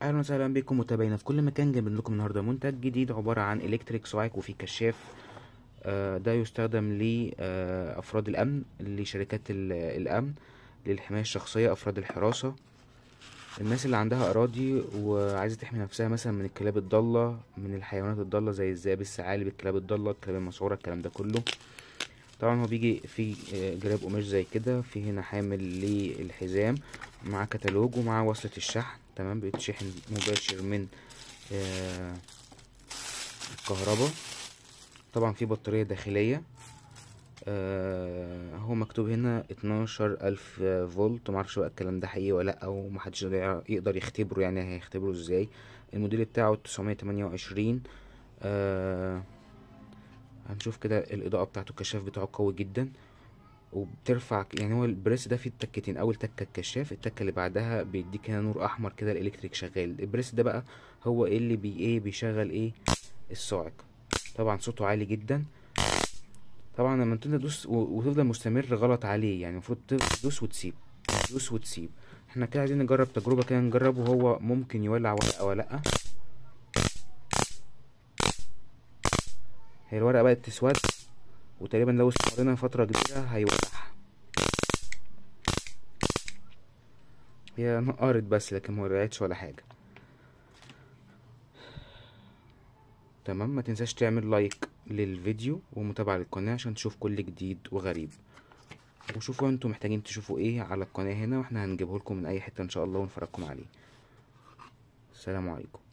اهلا وسهلا بكم متابعينا في كل مكان. جايبين لكم النهارده منتج جديد عبارة عن electric صاعق وفيه كشاف. ده يستخدم لافراد الامن، لشركات الامن، للحماية الشخصية، افراد الحراسة، الناس اللي عندها اراضي وعايزه تحمي نفسها مثلا من الكلاب الضالة، من الحيوانات الضالة زي الذئاب، الثعالب، الكلاب الضالة، الكلاب المسعوره، الكلام ده كله. طبعا هو بيجي في جراب قماش زي كده، في هنا حامل للحزام مع كتالوج ومع وصلة الشحن. تمام، بيتشحن مباشر من الكهرباء. طبعا في بطارية داخلية. هو مكتوب هنا 12000 فولت، معرفش بقى الكلام ده حقيقي ولا لأ، ومحدش يقدر يختبره، يعني هيختبره ازاي. الموديل بتاعه 928. هنشوف كده الإضاءة بتاعته، الكشاف بتاعه قوي جدا وبترفع. يعني هو ال press ده فيه تكتين، أول تكة الكشاف، التكة اللي بعدها بيديك هنا نور أحمر كده، ال electric شغال. ال press ده بقى هو إيه اللي بي إيه بيشغل إيه الصاعق. طبعا صوته عالي جدا. طبعا لما تدوس وتفضل مستمر غلط عليه، يعني المفروض تدوس وتسيب، تدوس وتسيب. احنا كده عايزين نجرب تجربة كده، نجرب وهو ممكن يولع ورقة ولا لأ. هي الورقة بقت تسود، وتقريبا لو استمرينا فترة كبيرة هيولعها. هي نقرت بس لكن ما ولعتش ولا حاجة. تمام، ما تنساش تعمل لايك للفيديو ومتابعة للقناة عشان تشوف كل جديد وغريب. وشوفوا انتوا محتاجين تشوفوا ايه على القناة هنا، واحنا هنجيبه لكم من اي حتة ان شاء الله ونفرجكم عليه. السلام عليكم.